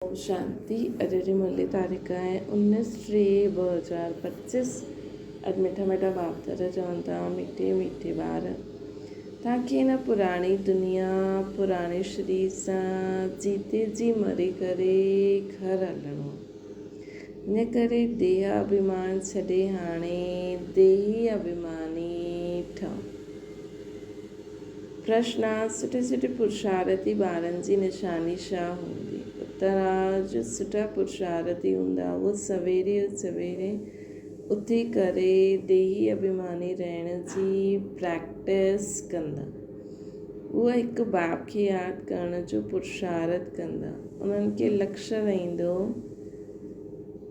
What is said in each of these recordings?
اوم شانتي اڄ جي مرلي تاريخ آهي انيس ٽي 2025. اڄ مٺا مٺا باپ دادا چون ٿا، مٺي مٺي ٻار، توهان کي هن پراڻي دنيا پراڻي شرير سان جيتي جي مري ڪري گهر هلڻو آهي، ان ڪري ديهه اڀيمان ڇڏي هاڻي ديهي اڀيماني ٺهو. پرشن، سٺي سٺي پرشارتي ٻارن جي نشاني ڇا هوندي؟ اتر، جو سٺا پرشارتي هوندا، اهي سويري سويري اٿي ڪري ديهي اڀيماني رهڻ جي پريڪٽس ڪندا. اهي هڪ باپ کي ياد ڪرڻ جو پرشارت ڪندا. انهن کي لڪش رهندو.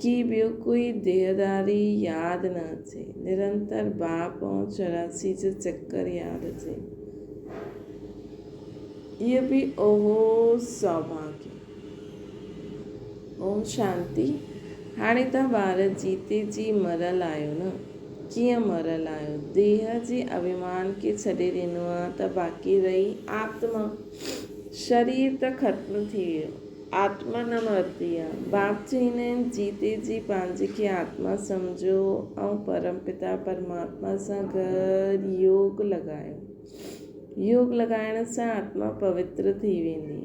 ڪي ٻيو ڪوئي ديهداري ياد نه اچي. نرنتر باپ ۽ 84 جو چڪر ياد اچي. اهو به اهو سوڀاگيه. اوم شانتي. هاڻي توهان ٻار جيتي جي مرل آهيو نه؟ ڪيئن مرل آهيو؟ ديهه جي اڀيمان کي ڇڏي ڏنو آ ته باقي رهي آتما. شرير ته ختم ٿي ويو. آتما نه مرندي آ. باپ چئيندا آهن جيتي جي پنهنجي کي آتما سمجهو ۽ پرم پتا پرماتما سان گڏ يوگ لڳايو. يوگ لڳائڻ سان آتما پوتر ٿي ويندي.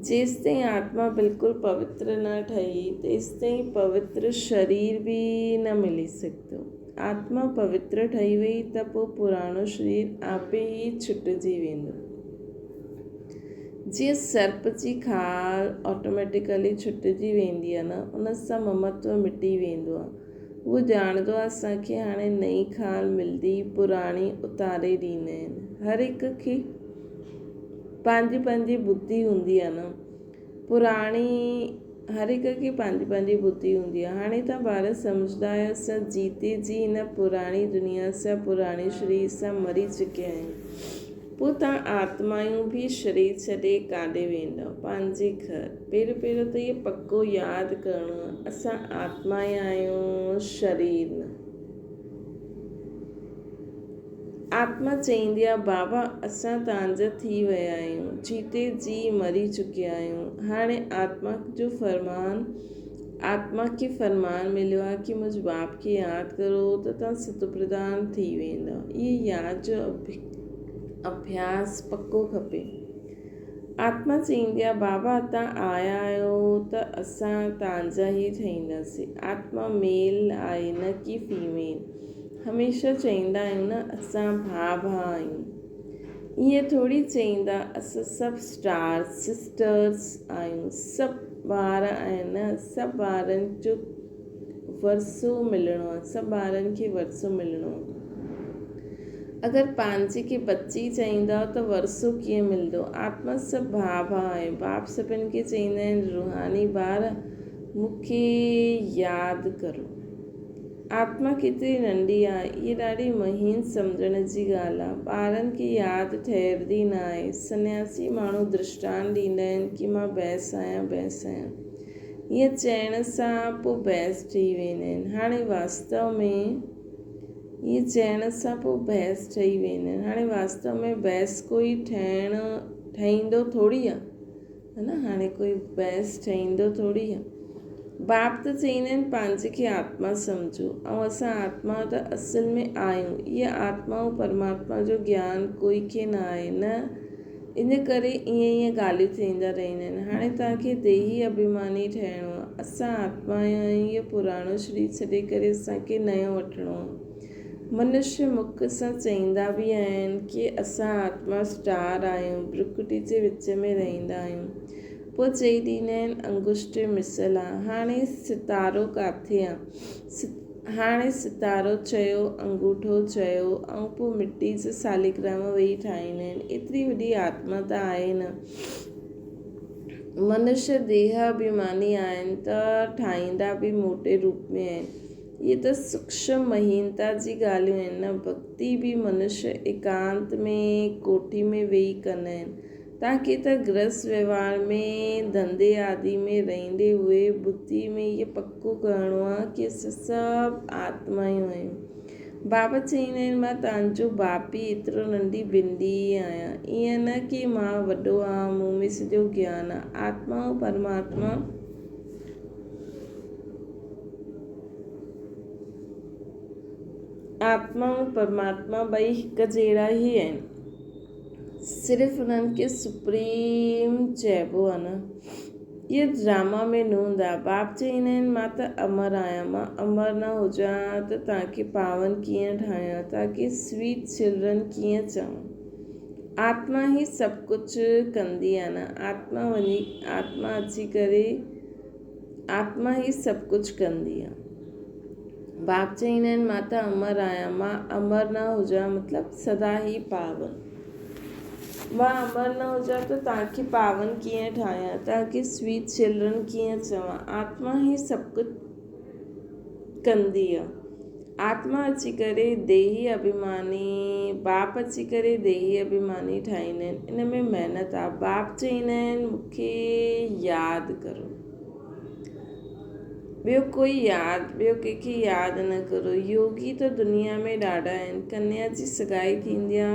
جيستائين آتما بلڪل پوتر نه ٺهي تيستائين پوتر شرير به نه ملي سگهندو. آتما پوتر ٺهي وئي ته پوء پراڻو شرير آپي ئي ڇٽجي ويندو. جيئن سرپ جي کال آٽوميٽيڪلي ڇٽجي ويندي آهي نه، ان سان ممتو مٽي ويندو آهي. هو ڄاڻندو آهي اسان کي هاڻي نئين کال ملندي، پراڻي اتاري ڏيندا آهن. هر هڪ کي پنهنجي پنهنجي ٻڌي هوندي آهي نه. پراڻي هر هڪ کي پنهنجي پنهنجي ٻڌي هوندي آهي. هاڻي توهان ٻار سمجهندا آهيو اسان جيتي جي هن پراڻي دنيا سان پراڻي شرير سان مري چڪيا آهيون. پوء توهان آتمايون به شرير ڇڏي ڪاڏي ويندؤ؟ پنهنجي گهر. پهريون پهريون ته اهو پڪو ياد ڪرڻو آهي اسان آتمائي آهيون شرير نه. آتما چئيندي آ، بابا اسان توهان جا ٿي ويا آهيون، جيتي جي مري چڪيا آهيون. هاڻي آتما جو فرمان، آتما کي فرمان مليو آ ڪي مجھ باپ کي ياد ڪرو ته توهان ستوپرڌان ٿي ويندؤ. اهي ياد جو اڀياس پڪو کپي. آتما چئيندي آ، بابا توهان آيا آهيو ته اسان توهان جا ئي ٺهينداسين. آتما ميل آهي نه ڪي فيميل. هميشه چئيندا آهيون نه اسان ڀاء ڀاء آهيون. ائين ٿوري چئيندا اسان سڀ اسٽار سسٽرس آهيون. سڀ ٻار آهن نه سڀ ٻارن جو ورثو ملڻو آهي. سڀ ٻارن کي ورثو ملڻو آهي. اگر پنهنجي کي بچي چئيندا ته ورثو ڪيئن ملندو. آتما سڀ ڀاء ڀاء آهيون. باپ سڀن کي چئيندا آهن روحاني ٻار مون کي ياد ڪرو. آتما ڪيتري ننڍي آهي، اها ڏاڍي مهين سمجهڻ جي ڳالهه آهي. ٻارن کي ياد ٺهرندي نه آهي. سنياسي ماڻهو درشٽانت ڏيندا آهن ڪي مان بحث آهيان، بحث آهيان. ائين چئڻ سان پوء بحث ٺهي ويندا آهن. هاڻي واستو ۾ ائين چئڻ سان پوء بحث ٺهي ويندا آهن. هاڻي واستو ۾ بحث ڪوئي ٺهڻ ٺهيندو ٿوري آهي. ها نه هاڻي ڪوئي بحث ٺهيندو ٿوري آ. باپ ته چئيندا آهن پنهنجي کي آتما سمجهو ۽ اسان آتما ته اصل ۾ آهيون. اها آتما ۽ پرماتما جو گيان ڪوئي کي نه آهي نه ان ڪري ائين ائين ڳالهيون ٿيندا رهندا آهن. هاڻي توهان کي ديهي اڀيماني ٺهڻو آ. اسان آتما آهيون ۽ اهو پراڻو شرير ڇڏي ڪري اسان کي نيو وٺڻو آ. منشي مک سان چئيندا به آهن ڪي اسان آتما اسٽار آهيون، برڪٽي جي وچ ۾ رهندا آهيون. پوء چئي ڏيندا آهن انگشٽ مثل آ. هاڻي ستارو ڪاٿي آ؟ هاڻي ستارو چيو، انگوٺو چيو ۽ پوء مٽي جا ساليگرام ويهي ٺاهيندا آهن. ايتري وڏي آتما ته آهي نه. منشي ديهه اڀيماني آهن ته ٺاهيندا به موٽي روپ ۾ آهن. اهي ته سوڪشم مهينتا جي ڳالهيون آهن نه ڀڳتي به منشي ايڪانت ۾ ڪوٺي ۾ ويهي ڪندا آهن. تان ڪي ته گرهست وهنوار ۾ ڌنڌي آدي ۾ رهندي هئي ٻڌي ۾ اهي پڪو ڪرڻو آهي ڪي اسين سڀ آتمايون آهيون. بابا چئيندا آهن، مان توهان جو باپ ئي ايترو ننڍي بنڊي ئي آهيان. ائين نه ڪي مان وڏو آهيان، مون ۾ سڄو گيان آهي. آتما ۽ پرماتما. آتما ۽ پرماتما ٻئي هڪ جهڙا ئي آهن. صرف انهن کي سپريم چئبو آهي نه. اهي ڊراما ۾ نه هوندا. باپ چئيندا آهن مان ته امر آهيان. مان امر نه هجان ها ته توهان کي پاون ڪيئن ٺاهيان، توهان کي سويٽ چلڊرن ڪيئن چوان. آتما ئي سڀ ڪجهه ڪندي آهي نه. آتما وڃي آتما اچي ڪري آتما ئي سڀ ڪجهه ڪندي آهي. باپ چئيندا آهن مان ته امر آهيان. مان امر نه هجان مطلب سدا ئي پاون. مان امر نه هجان ته توهان کي پاون ڪيئن ٺاهيان، توهان کي سويٽ چلڊرن ڪيئن چوان. آتما ئي سڀ ڪجهه ڪندي آ. آتما اچي ڪري ديهي اڀيماني، باپ اچي ڪري ديهي اڀيماني ٺاهيندا آهن. ان ۾ محنت آ. باپ چئيندا آهن مون کي ياد ڪرو. ٻيو ڪوئي ياد، ٻيو ڪنهن کي ياد نه ڪرو. يوگي ته دنيا ۾ ڏاڍا آهن. ڪنيا جي سڳائي ٿيندي آ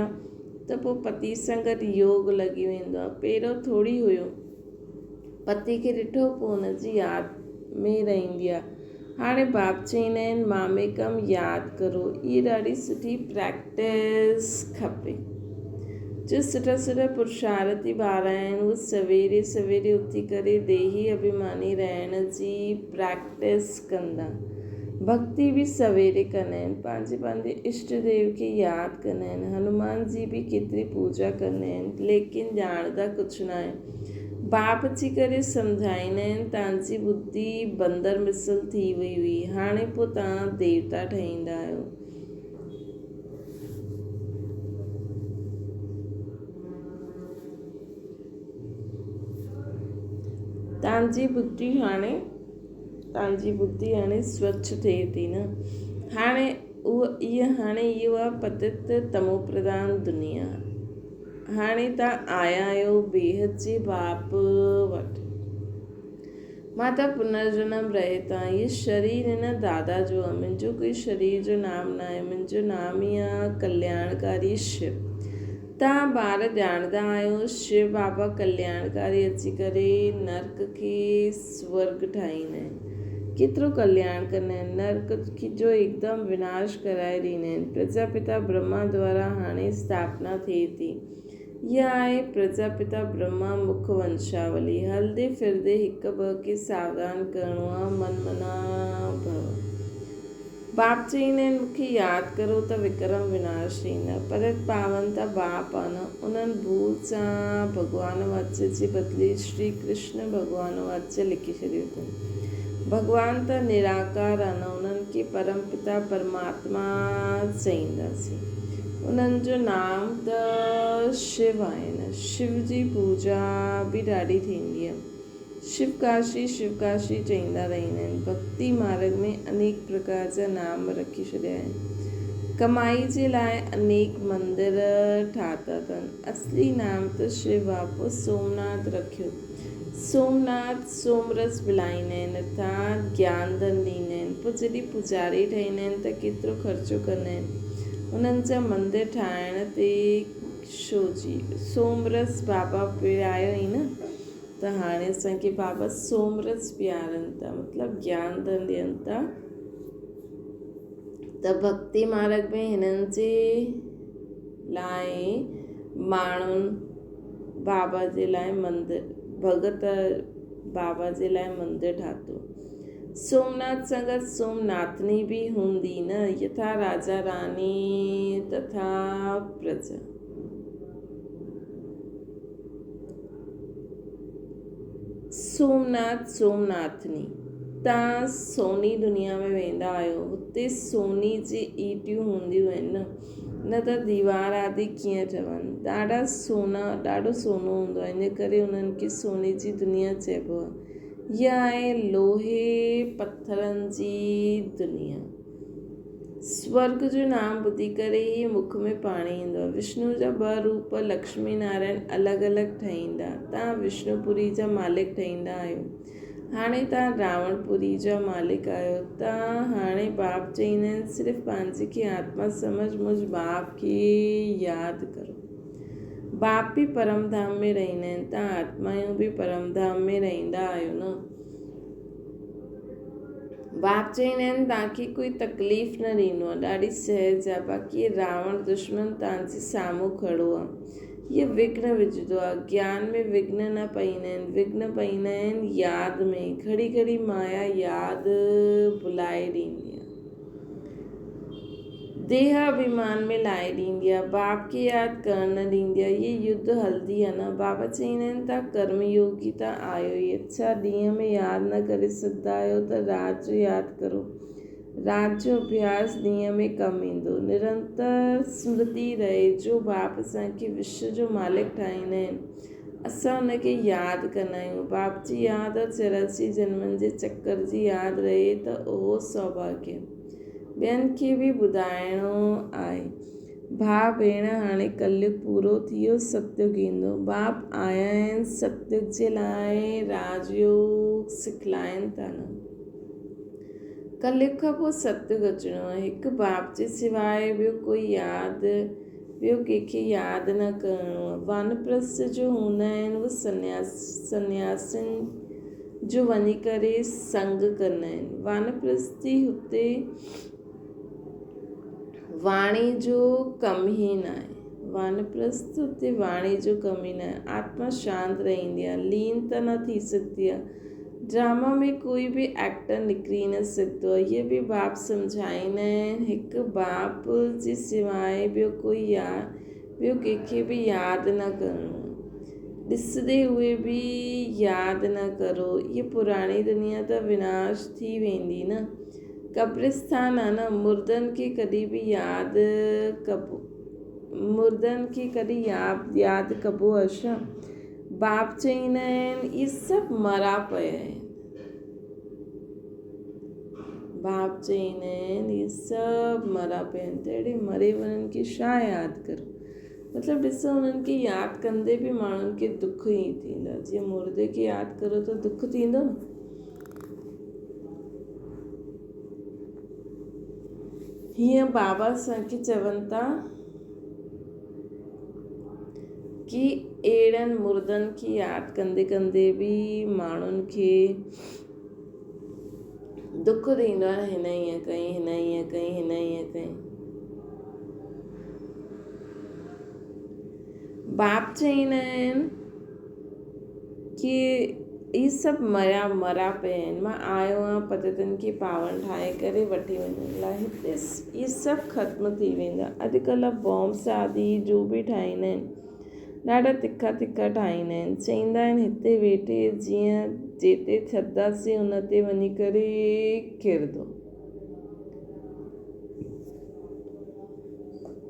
ته پوء پتي سان گڏ يوگ لڳي ويندو آ. پهريون ٿوري هيو. پتي کي ڏٺو پوء ان جي ياد ۾ رهندي آ. هاڻي باپ چئيندا آهن ماميڪم ياد ڪرو. هيء ڏاڍي سٺي پريڪٽس کپي. جو سٺا سٺا پرشارتي ٻار آهن اهي سويري سويري اٿي ڪري ديهي اڀيماني رهڻ جي پريڪٽس ڪندا. ڀڳتي به سويري ڪندا آهن. پنهنجي پنهنجي اشٽ ديو کي ياد ڪندا آهن. هنومان جي به ڪيتري پوڄا ڪندا آهن ليڪن ڄاڻندا ڪجهه ناهن. باپ اچي ڪري سمجهائيندا آهن توهان جي ٻڌي بندر مثل ٿي وئي هئي هاڻي پوء توهان ديوتا ٺهيندا آهيو. توهان جي ٻڌي هاڻي توهان جي ٻڌي هاڻي سوڇ ٿئي ٿي نه هاڻي اهو اها هاڻي اهو آهي پتت تمو پرڌان دنيا هاڻي توهان آيا آهيو بيحد جي باپ وٽ. مان ته پنرجنم رهت آهيان. هي شرير هن دادا جو آهي. منهنجو ڪوئي شرير جو نام ناهي. منهنجو نام ئي آهي ڪلياڻڪاري شو. توهان ٻار ڄاڻندا آهيو شو بابا ڪلياڻڪاري اچي ڪري نرڪ کي سورڳ ٺاهيندا آهن. ڪيترو ڪلياڻ ڪندا آهن. نرڪ جو هڪدم وناش ڪرائي ڏيندا آهن. پرجاپتا برهما دوارا هاڻي اسٿاپنا ٿئي ٿي. اها آهي پرجاپتا برهما مک ونشاولي. هلندي ڦرندي هڪ ٻه کي ساوڌان ڪرڻو آ، من منا ڀو. باپ چئيندا آهن مون کي ياد ڪرو ته وڪرم وناش ٿيندا. پرت پاون ته باپ آ نه. انهن ڀول سان ڀڳوان واچ جي بدلي شري ڪرشن ڀڳوان واچ لکي ڇڏيو اٿن. ڀڳوان ته نراڪار آ نه انهن کي پرم پتا پرماتما چئينداسين. انهن جو نام ته شو آهي نه. شو جي پوڄا به ڏاڍي ٿيندي آهي. شو ڪاشي شو ڪاشي چئيندا رهندا آهن. ڀڳتي مارڳ ۾ انيڪ پرڪار جا نام رکي ڇڏيا آهن. ڪمائي جي لاء انيڪ مندر ٺاتا اٿن. اصلي نام ته شو آهي پوء سومناٿ رکيو. سومناٿ سوم رس پلائيندا آهن ارٿات گيان ڌن ڏيندا آهن پوء جڏهن پوڄاري ٺهيندا آهن ته ڪيترو خرچو ڪندا آهن انهن جا مندر ٺاهڻ تي شو جي سوم رس بابا پيايو ئي نه ته هاڻي اسان کي بابا سوم رس پيارن ٿا مطلب گيان ڌن ڏين ٿا ته ڀڳتي مارگ ۾ هنن جي لاء ماڻهن بابا جي لاء مندر، ڀڳت بابا جي لاء مندر ٺاتو. سومناٿ سان گڏ سومناٿني به هوندي نه، يٿا راجا راني تٿا پرجا. سومناٿ سومناٿني، توهان سوني دنيا ۾ ويندا آهيو، هتي سوني جي ايٽيون هونديون آهن نه. نه ته ديوار آدي ڪيئن ٺهن. ڏاڍا سونا، ڏاڍو سونو هوندو آهي، ان ڪري انهن کي سوني جي دنيا چئبو آهي. اها آهي لوهي پٿرن جي دنيا. سورڳ جو نام ٻڌي ڪري ئي مک ۾ پاڻي ايندو آهي. وشنو جا ٻه روپ لڪشمي نارائڻ الڳ الڳ ٺهيندا. توهان وشنو پوري جا مالڪ ٺهيندا آهيو. هاڻي توهان راوڻ پوري جا مالڪ آهيو. توهان هاڻي باپ چئيندا آهن، صرف پنهنجي کي آتما سمجهه منهنجي باپ کي ياد ڪرو. باپ به پرم ڌام ۾ رهندا آهن، توهان آتمائون به پرم ڌام ۾ رهندا آهيو نه. باپ چئيندا آهن توهان کي ڪوئي تڪليف نه ڏيندو آهي، ڏاڍي سهج آهي، باقي هي راوڻ دشمن توهان جي سامهون کڙو آهي. هيء وگهن وجهندو آهي. گيان ۾ وگهن نه پئيندا آهن، وگهن پئيندا آهن ياد ۾. گهڙي گهڙي مايا ياد ڀلائي ڏيندي آهي. ديهه اڀيمان ۾ لائي ڏيندي آهي. باپ کي ياد ڪرڻ نه ڏيندي آهي. هيء يڌ هلندي آهي نه. بابا چئيندا آهن توهان ڪرم يوگي ته آهيو ئي. اڇا ڏينهن ۾ ياد نه ڪري سگهندا آهيو ته رات جو ياد ڪرو. رات جو اڀياس ڏينهن ۾ ڪم ايندو. نرنتر سمرتي رهي، جو باپ اسان کي وشو جو مالڪ ٺاهيندا آهن، اسان ان کي ياد ڪندا آهيون. باپ جي ياد اور 84 جنمن جي چڪر جي ياد رهي ته اهو سوڀاگيه. ٻين کي به ٻڌائڻو آهي. ڀاء ڀيڻ هاڻي ڪليگ پورو ٿيو ستيگ ايندو. باپ آيا آهن ستيگ جي لاء راجيوگ سکلائن ٿا نه. ڪليگ کان پوء ستيگ اچڻو آهي. هڪ باپ جي سواء ٻيو ڪوئي ياد ٻيو ڪنهن کي ياد نه ڪرڻو آهي. وانپرست جو هوندا آهن اهي سنياسين جو وڃي ڪري سنگ ڪندا آهن. وانپرستي هتي واڻي جو ڪم ئي ناهي. وانپرست هتي واڻي جو ڪم ئي ناهي. آتما شانت رهندي آهي. لين ته نه ٿي سگهندي آهي. ڊراما ۾ ڪوئي به ايڪٽر نڪري نه سگهندو آهي. اهي به باپ سمجهائيندا آهن. هڪ باپ جي سواء ٻيو ڪوئي يا ٻيو ڪنهن کي به ياد نه ڪرڻو آهي. ڏسندي هئي به ياد نه ڪرو. هيء پراڻي دنيا ته وناش ٿي ويندي نه. قبرستان آ نه. مردن کي ڪڏهن به ياد ڪبو مردن کي ڪڏهن ياد ڪبو آ ڇا؟ باپ چئيندا آهن اهي سڀ مرا پيا آهن. باپ چئيندا آهن اهي سڀ مرا پيا آهن ته اهڙي مري وڃن کي ڇا ياد ڪرون. مطلب ڏسو انهن کي ياد ڪندي به ماڻهن کي دک ئي ٿيندو آهي. جيئن مردي کي ياد ڪرو ته دک ٿيندو نه. هيئن بابا اسان کي چون ٿا ڪي اهڙن مردن کي ياد ڪندي ڪندي به ماڻهن کي دک ٿيندو آهي هن ائين ڪئي هن ائين ڪئي هن ائين ڪئي. باپ چئيندا آهن ڪي اهي سڀ مريا مرا پيا آهن مان آيو آهيان پتيتن کي پاون ٺاهي ڪري وٺي وڃڻ لاء هتي اهي سڀ ختم ٿي ويندا اڄڪلهه بامس آدي جو به ٺاهيندا آهن ڏاڍا تکا تکا ٺاهيندا آهن چئيندا آهن هتي ويٺي جيئن جتي ڇڏنداسين ان تي وڃي ڪري ڪرندو.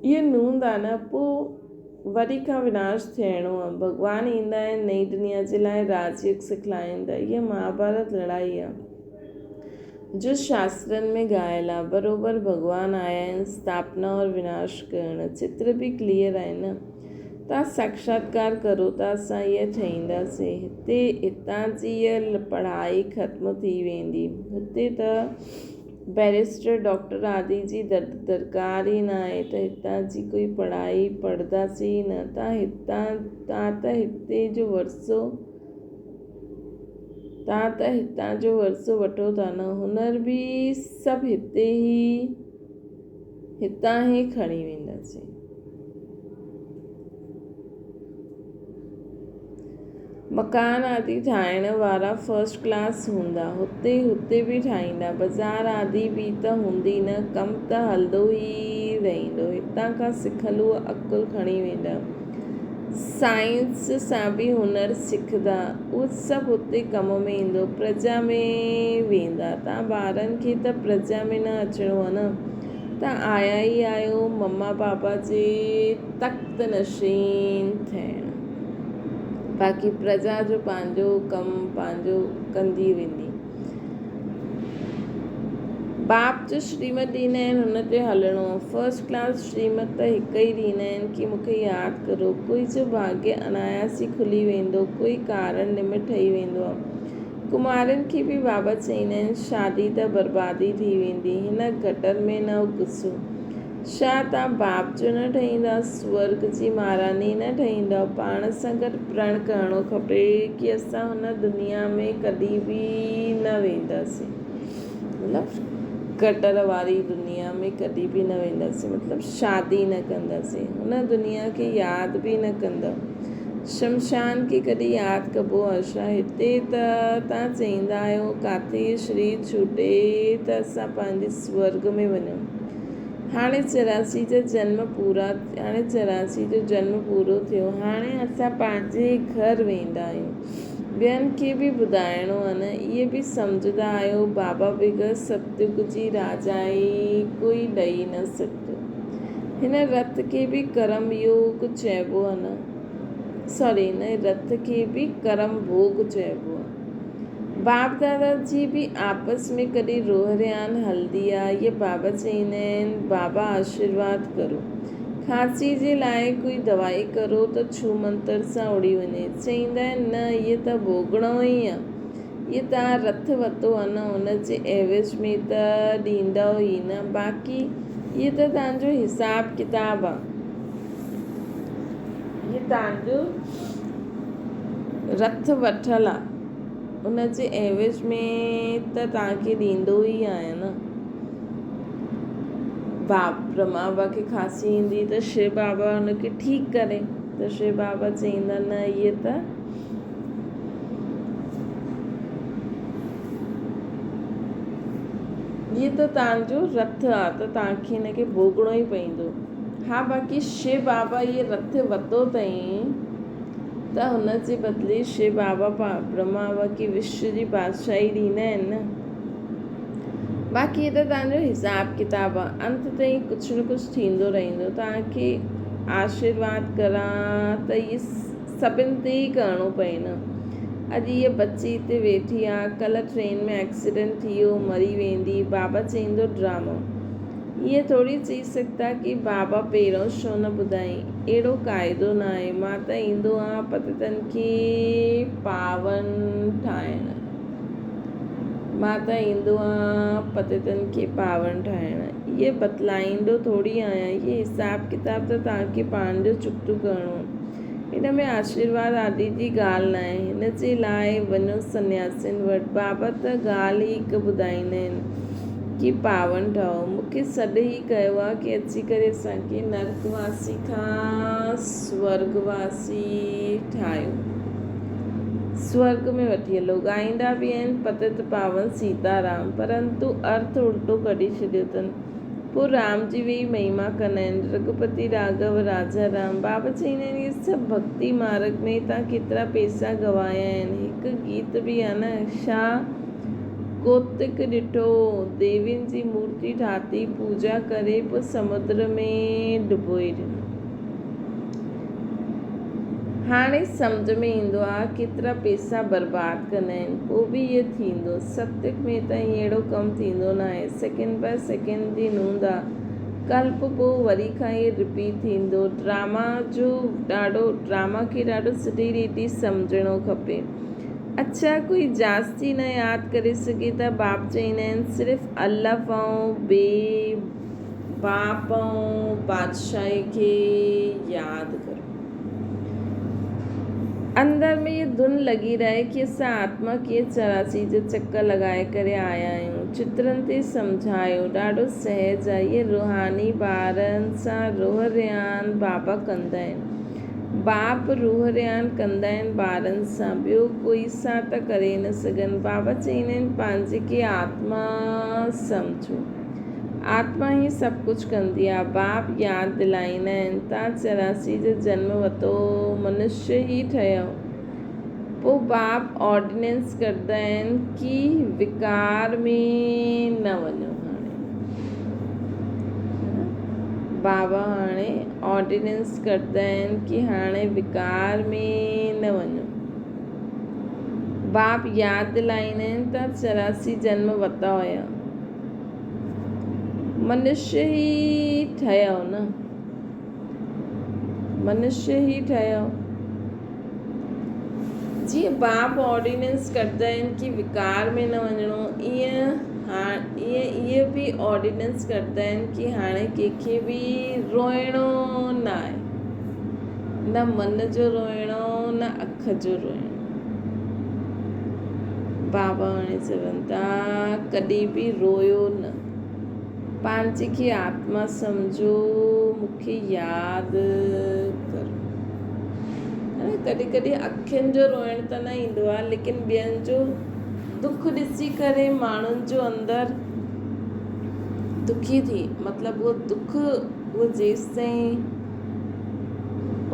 اهي نوند آ نه پوء وري کان وناش ٿيڻو آ. ڀڳوان ايندا آهن نئين دنيا جي لاء راج يوگ سکلائين ٿا. هيء مهاڀارت لڙائي آ جو شاسترن ۾ ڳايل آ. بروبر ڀڳوان آيا آهن اسٿاپنا اور وناش ڪرڻ. چتر به ڪليئر آهي نه. توهان ساڪشاتڪار ڪرو ته اسان هيء ٺهينداسين. هتي هتان جي هيء پڙهائي ختم ٿي ويندي. هتي ته بئريسٽر، ڊاڪٽر آدي جي درڪار ئي نه آهي ته هتان جي ڪوئي پڙهائي پڙهنداسين ئي نه. تان هتان تان ته هتي جو ورثو تان ته هتان جو ورثو وٺو ٿا نه. هنر به سڀ هتي ئي هتان ئي کڻي وينداسين. مڪان آدي ٺاهڻ وارا فرسٽ ڪلاس هوندا. هتي هتي به ٺاهيندا. بازار آدي به ته هوندي نه. ڪم ته هلندو ئي رهندو. هتان کان سکيل اهو عقل کڻي ويندا. سائنس سان به هنر سکندا. اهو سڀ هتي ڪم ۾ ايندو. پرجا ۾ ويندا. تان ٻارن کي ته پرجا ۾ نه اچڻو آ نه. تان آيا ئي آهيو مما بابا جي تخت نشين ٿيڻ. باقي پرجا جو پنهنجو ڪم پنهنجو ڪندي ويندي. باپ جو شريمت ڏيندا آهن ان تي هلڻو. فرسٽ ڪلاس شريمت ته هڪ ئي ڏيندا آهن ڪي مون کي ياد ڪرو. ڪوئي جو ڀاڳيه اناياس ئي کلي ويندو، ڪوئي ڪارڻ نمت ٺهي ويندو آهي. ڪمارين کي به بابا چئيندا آهن، شادي ته بربادي ٿي ويندي، هن گٽر ۾ نه گسو. ڇا توهان باپ جو نه ٺهيندا، سورڳ جي مهاراني نه ٺهيندؤ؟ پاڻ سان گڏ پرڻ ڪرڻو کپي ڪي اسان هن دنيا ۾ ڪڏهن به نه وينداسين. مطلب گٽر واري دنيا ۾ ڪڏهن به نه وينداسين، مطلب شادي نه ڪنداسين، هن دنيا کي ياد به نه ڪندؤ. شمشان کي ڪڏهن ياد ڪبو آ ڇا؟ هتي ته توهان چئيندا آهيو ڪاٿي شرير ڇوٽي ته اسان پنهنجي سورڳ ۾ وڃون. هاڻي 84 جا جنم پورا هاڻي 84 جو جنم پورو ٿيو هاڻي اسان پنهنجي گهر ويندا آهيون. ٻين کي به ٻڌائڻو آ نه اهي به سمجهندا آهيو بابا بغير ستيگ جي راجائي ڪوئي ڏئي نه سگهندو. هن رٿ کي به ڪرم يوگ چئبو آ نه سوري هن رٿ کي به ڪرم ڀوڳ چئبو آ. باپ دادا جي به آپس ۾ ڪڏهن روح ريان هلدي آ اهي بابا چئيندا آهن بابا آشيرواد ڪرو کانسي جي لاء ڪوئي دوائي ڪرو ته ڇو منتر سان اڙي وڃي چئيندا آهن نه اهي ته ڀوڳڻو ئي آ. اهي توهان رٿ وتو آ نه ان جي عيوض ۾ ته ڏيندؤ ئي نه باقي اهي ته توهان جو حساب ڪتاب آ. اهي توهان جو رٿ وٺل آ ان جي عيوض ۾ ته توهان کي ڏيندو ئي آهيان نه. باب برهما بابا کي کانسي ايندي ته شو بابا ان کي ٺيڪ ڪري ته شو بابا چئيندا نه اهي ته هي ته توهان جو رٿ آ ته توهان کي هن کي ڀوڳڻو ئي پوندو. ها باقي شو بابا هي رٿ ورتو اٿئين ته هن جي بدلي شو بابا برهما بابا کي وشو جي بادشاهي ڏيندا آهن نه. باقي هي ته توهان جو حساب ڪتاب آ. انت تائين ڪجهه نه ڪجهه ٿيندو رهندو. توهان کي آشيرواد ڪران ته هي سڀن تي ئي ڪرڻو پئي نه. اڄ هيء بچي هتي ويٺي آ، ڪلهه ٽرين ۾ ايڪسيڊنٽ ٿي ويو، مري ويندي. بابا چئيندو ڊرامو. ائين ٿوري چئي سگهندا ڪي بابا پهريون ڇو نه ٻڌائين. اهڙو قاعدو ناهي. مان ته ايندو آهيان پتيتن کي پاون ٺاهڻ. مان ته ايندو آهيان پتيتن کي پاون ٺاهڻ. اهي بتلائيندو ٿوري آهيان. اهي حساب ڪتاب ته توهان کي پنهنجو چڪتو ڪرڻو. هن ۾ آشيرواد آدي جي ڳالهه ناهي. هن جي لاء وڃو سنياسين وٽ. بابا ته ڳالهه ئي هڪ ٻڌائيندا آهن ڪي پاون ٺهو. مون کي سڏ ئي ڪيو آ ڪي اچي ڪري اسان کي نرڪ واسي کان سورڳ واسي ٺاهيو. سورڳ ۾ وٺي هلو. ڳائيندا به آهن پتت پاون سيتا رام پرنتو ارٿ الٽو ڪڍي ڇڏيو اٿن. پوء رام جي ويهي مهما ڪندا آهن. رگهوپتي راگهو راجا رام. بابا چئيندا آهن اهي سڀ ڀڳتي مارڳ ۾ توهان ڪيترا پئسا گنوايا آهن. هڪ گيت به آهي نه شاهه ڪوتڪ ڏٺو ديوين جي مورتي ٺاهي پوڄا ڪري پوء سمنڊ ۾ ڊبوئي ڏنو. هاڻي سمجهه ۾ ايندو آ ڪيترا پيسا برباد ڪندا آهن پو به ائين ٿيندو ستيگ ۾ ته اهڙو ڪم ٿيندو ناهي سيڪنڊ باء سيڪنڊ جي نوند آ ڪلپ پو وري کان ائين رپيٽ ٿيندو ڊراما جو ڏاڍو ڊراما کي ڏاڍو سٺي ريتي سمجهڻو کپي اڇا ڪوئي جاستي نه ياد ڪري سگهي ته باپ چئيندا آهن صرف الف ۽ بي باپ ۽ بادشاهي کي ياد ڪرو. اندر ۾ هيء ڌن لڳي رهي ڪي اسان آتما ڪيئن 84 جا چڪر لڳائي ڪري آيا آهيون. چترن تي سمجهايو. ڏاڍو سهج آهي. اهي روحاني ٻارن سان روح رهاڻ بابا ڪندا آهن. باپ روح رهاڻ ڪندا آهن ٻارن سان. ٻيو ڪوئي سان ته ڪري نه سگهن. بابا چئيندا آهن پنهنجي کي آتما سمجهو. آتما ئي سڀ ڪجهه ڪندي آ. باپ ياد دلائيندا آهن، تان 84 جو جنم وتو منشيه ئي ٺهيو. پو باپ آرڊيننس ڪڍندا آهن ڪي وڪار ۾ نه وڃو هاڻي. بابا هاڻي آرڊيننس ڪڍندا آهن ڪي هاڻي وڪار ۾ نه وڃو. باپ ياد دلائيندا آهن، تان 84 جنم وتا هيا. منشيه ئي ٺهيو نه. منشيه ئي ٺهيو. جيئن باپ آرڊيننس ڪڍندا آهن ڪي وڪار ۾ نه وڃڻو ايئن هاڻ ايئن اهي به آرڊيننس ڪڍندا آهن ڪي هاڻي ڪنهن کي به روئڻو نه آهي نه من جو روئڻو نه اک جو روئڻو. بابا هاڻي چون ٿا ڪڏهن به روئيو نه. پنهنجي کي آتما سمجهو، مون کي ياد ڪرو. ڪڏهن ڪڏهن اکين جو روئڻ ته نه ايندو آهي ليڪن ٻين جو دک ڏسي ڪري ماڻهن جو اندر دکي ٿي مطلب اهو دک اهو جيستائين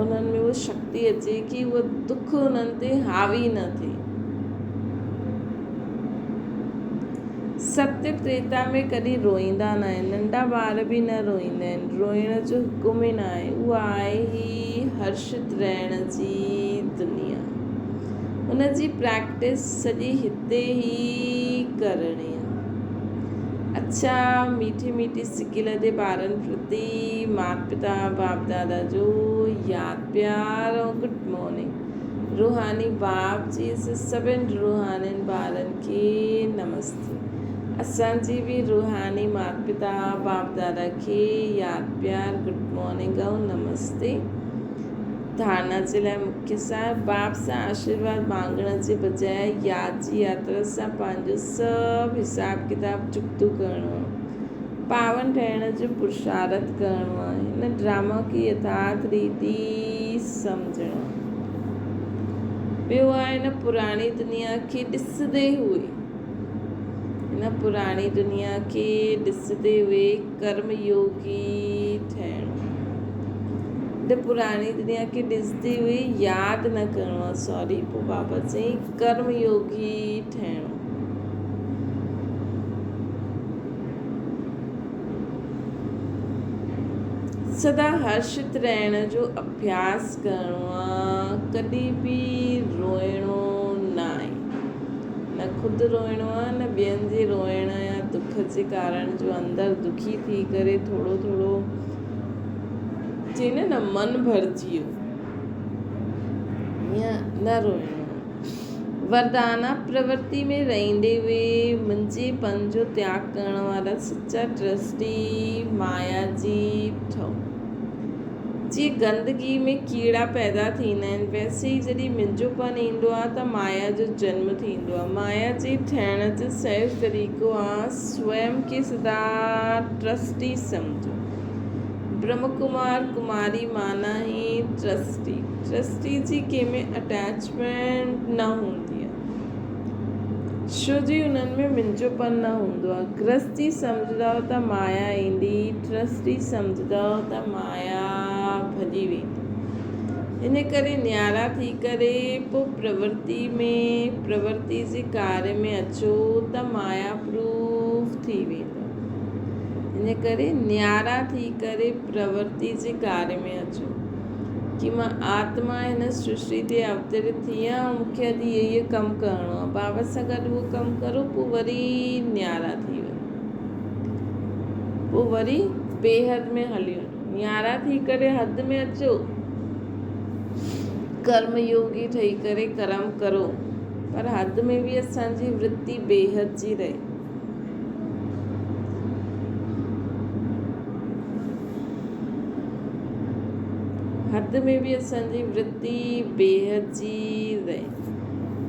انهن ۾ اها شڪتي اچي ڪي اهو دک انهن تي حاوي نه ٿئي. ستيء تريتا ۾ ڪڏهن روئيندا ناهن. ننڍا ٻار به نه روئيندا آهن. روئڻ جو حڪم ئي ناهي. اها آهي ئي هرشت رهڻ جي دنيا. ان جي پريڪٽس سڄي هتي ئي ڪرڻي آهي. اڇا ميٺي ميٺي سڪيل جي ٻارن پرتي مات پتا باپ دادا جو ياد پيار ۽ گڊ مارننگ. روحاني باپ جي سڀن روحانين ٻارن کي نمستي. اسان جي به روحاني مات پتا باپ دادا کي ياد پيار گڊ مارننگ ۽ نمستي. ڌارنا جي لاء مکيه سار باپ سان آشيرواد مانگڻ جي بجاء ياد جي ياترا سان پنهنجو سڀ حساب ڪتاب چڪتو ڪرڻو آهي. پاون ٺهڻ جو پرشارٿ ڪرڻو آهي. هن ڊراما کي يٿارٿ ريتي سمجهڻو آهي. ٻيو آهي هن پراڻي دنيا کي ڏسندي هوئي هن پراڻي دنيا کي ڏسندي هوئي ڪرم يوگي ٺهڻو آهي. هن پراڻي دنيا کي ڏسندي هوئي ياد نه ڪرڻو آهي سوري پوء بابا چئي ڪرم يوگي ٺهڻو. سدا هرشت رهڻ جو اڀياس ڪرڻو آ، ڪڏهن به روئڻو ناهي. نه خود روئڻو آ نه ٻين جي روئڻ يا دک جي ڪارڻ جو اندر دکي ٿي ڪري ٿورو ٿورو چئين نه من ڀرجي ويو ائين نه روئڻو آ. وردانا پرورتي ۾ رهندي اهي منهنجي پن جو تياڳ ڪرڻ وارا سچا ٽرسٽي مايا جي ٺهو. جيئن گندگي ۾ ڪيڙا پيدا ٿيندا آهن، ويسي ئي جڏهن منهنجو پن ايندو آهي ته مايا جو جنم ٿيندو آهي. مايا جي ٺهڻ جو سهج طريقو آهي سويم کي سدا ٽرسٽي سمجهو. برهم ڪمار ڪماري معنيٰ ئي ٽرسٽي. ٽرسٽي جي ڪنهن ۾ اٽيچمينٽ نه هوندي آهي. ڇو جي انهن ۾ منهنجو پن نه هوندو آهي. گرهستي سمجهندؤ ته مايا ايندي، ٽرسٽي سمجهندؤ ته مايا ڀڄي ويندي. ان ڪري نيارا ٿي ڪري پوء پرورتي ۾ پرورتي جي ڪاري ۾ اچو ته مايا پروف ٿي ويندؤ. ان ڪري نيارا ٿي ڪري پرورتي جي ڪاري ۾ اچو. ڪي مان آتما هن سرشٽي تي اوترت ٿي آهيان ۽ مون کي اڄ اهو اهو ڪم ڪرڻو آهي. بابا سان گڏ اهو ڪم ڪرو پوء وري نيارا ٿي وڃو. پوء وري بيحد ۾ هلي وڃو. نيارا ٿي ڪري حد ۾ اچو. ڪرم يوگي ٺهي ڪري ڪرم ڪرو. پر حد ۾ به اسان جي ورتي بيحد جي رهي. حد ۾ به اسان جي ورتي بيحد جي رهي.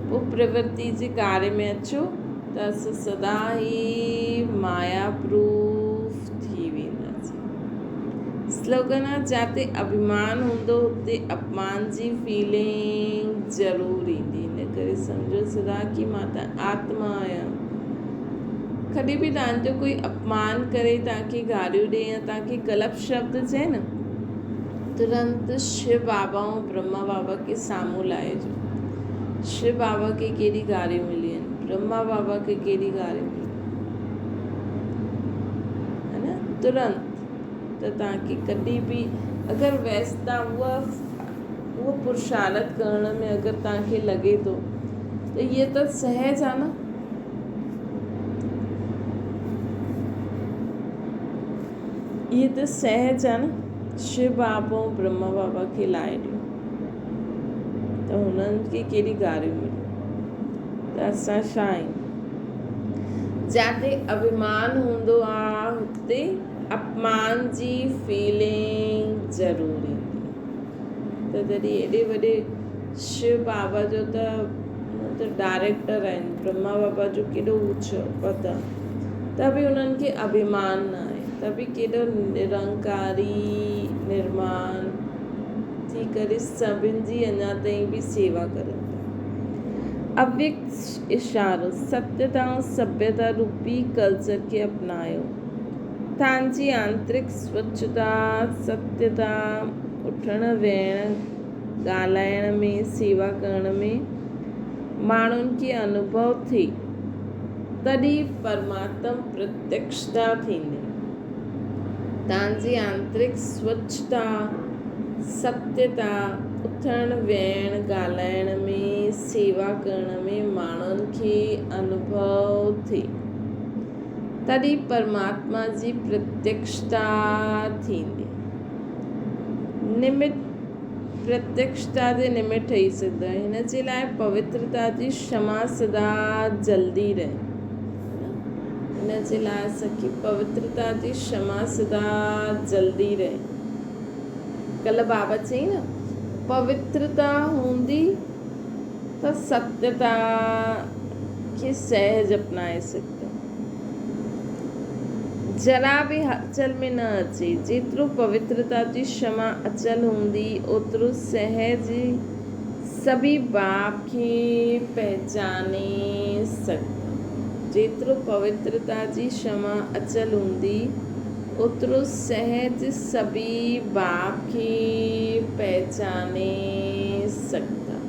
پوء پرورتي جي ڪاري ۾ اچو ته اسان سدا ئي مايا پروف ٿي وينداسين. سلوگن آ جاتي اڀيمان هوندو اتي اپمان جي فيلنگ ضرور ايندي. ان ڪري سمجهو سدا ڪي مان ته آتما آهيان. ڪڏهن به توهان جو ڪوئي اپمان ڪري توهان کي گاريون ڏي يا توهان کي غلط شبد چئي نه ترنت شو بابا ۽ برهما بابا کي سامهون لائجو. شو بابا کي ڪهڙي گاريون مليون آهن، برهما بابا کي ڪهڙي گاريون مليون آهن، نه ترنت ته توهان کي ڪڏهن به اگر ويس توهان اها اهو پرشارٿ ڪرڻ ۾ اگر توهان کي لڳي ٿو ته هيء ته سهج آهي نه. هيء ته سهج آهي نه. شو بابا ۽ برهما بابا کي لائي ڏيو. ته هنن کي ڪيڏي گاريون مليون ته اسان ڇا آهيون. جاتي اڀيمان هوندو آ هتي اپمان جي فيلنگ ضرور ايندي. ته جڏهن ايڏي وڏي شو بابا جو ته ته ڊائريڪٽر آهن برهما بابا جو ڪيڏو اوچو پد آ ته به انهن کي اڀيمان نه آهي ته به ڪيڏو نرنڪاري نرمان ٿي ڪري سڀن جي اڃا تائين به سيوا ڪرن ٿا. اويڪت اشارو، ستيتا ۽ سڀيتا روپي ڪلچر کي اپنايو. تان جي آنترڪ سوڇتا، ستيتا، اٿڻ ويهڻ، ڳالهائڻ ۾، سيوا ڪرڻ ۾ ماڻهن کي انوڀو ٿئي، تڏهن پرماتم پرتيڪشتا ٿيندي. تان جي آنترڪ سوڇتا، ستيتا، اٿڻ ويهڻ، ڳالهائڻ ۾، سيوا ڪرڻ ۾ ماڻهن کي انوڀو ٿئي، تڏهن پرماتما جي پرتيڪشتا ٿيندي. نمت پرتيڪشتا جي نمت ٺهي سگهندو آهي. هن جي لاء پوترتا جي شمع سدا جلدي رهي. هن جي لاء اسان کي پوترتا جي شمع سدا جلدي رهي. ڪلهه بابا چئي نه پوترتا هوندي ته ستيتا کي سهج اپنائي سگهندو. ذرا به هلچل ۾ نه اچي. جيترو پوترتا جي شمع اچل هوندي، اوترو سهج سڀيئي باپ کي پهچاني سگهندا. جيترو پوترتا جي شمع اچل هوندي، اوترو سهج سڀيئي باپ کي پهچاني سگهندا.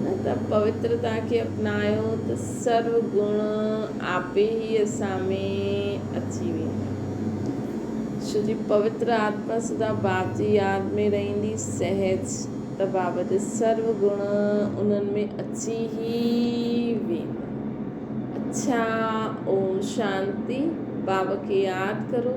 نه ته پوترتا کي اپنايو ته سرو گڻ آپي ئي اسان ۾ اچي ويندا. ڇو جي پوتر آتما سدا باپ جي ياد ۾ رهندي سهج ته باب جي سرو گڻ انهن ۾ اچي ئي ويندا. اڇا اوم شانتي باب کي ياد ڪرو.